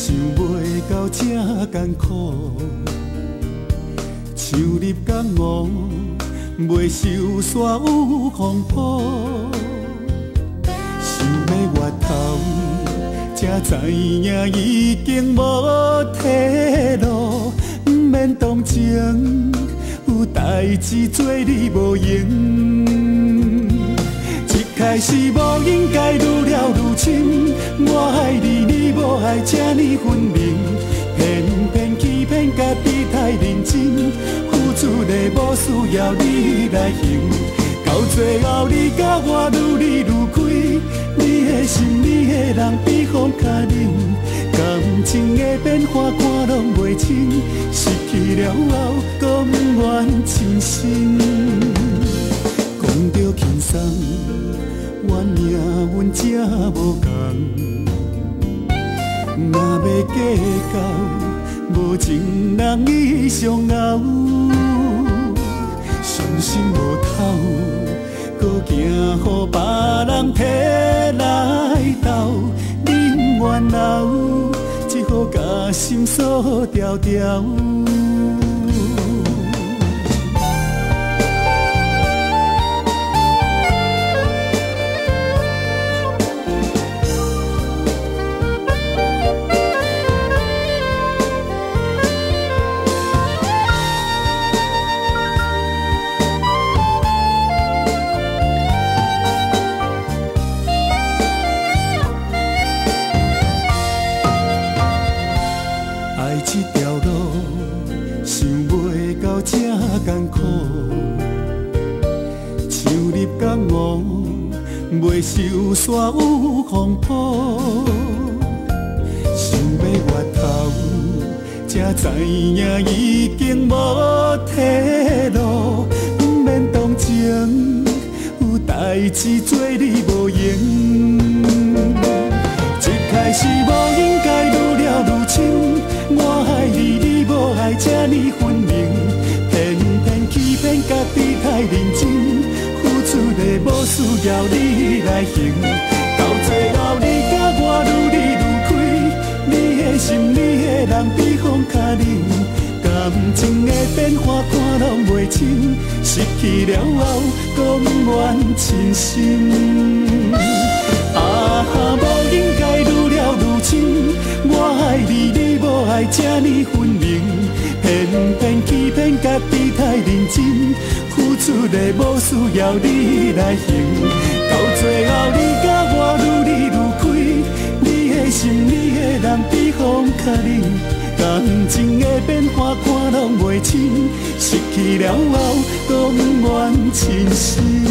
想袂到這艱苦，像入江湖，袂受沙雨風波。想欲回頭，才知影已經無退路，毋免同情，有代誌做你無閒。一開始無應該愈了愈深，我愛你，你無愛，這呢分明，偏偏欺騙家己太認真，付出的無需要你來還。到最後你佮我愈離愈開，你的心，你的人比風較冷，感情的變化看攏袂清，失去了後閣毋願清醒。講著輕鬆，阮命運這無仝，若欲計較，無情人伊上後，傷心無頭，閣驚予別人提來鬥，寧願留，只好共心鎖牢牢。愛這條路，想袂到這艱苦，像入江湖，袂受沙雨風波。想欲回頭，才知影已經無退路，毋免同情，有代誌做你無閒。一開始無應該愈了愈深，我愛你，你無愛，這呢分明，偏偏欺騙家己太認真，付出的無需要你來還。到最後你佮我愈離愈開，你的心，你的人比風較冷，感情的變化看攏袂清，失去了後閣毋願清醒。啊，無應該愈了愈深，我愛你，你無愛，這呢分明，偏偏欺騙家己太認真，付出的無需要你來還。到最後你佮我愈離愈開，你的心，你的人比風較冷，感情的變化看攏袂清，失去了後閣毋願清醒。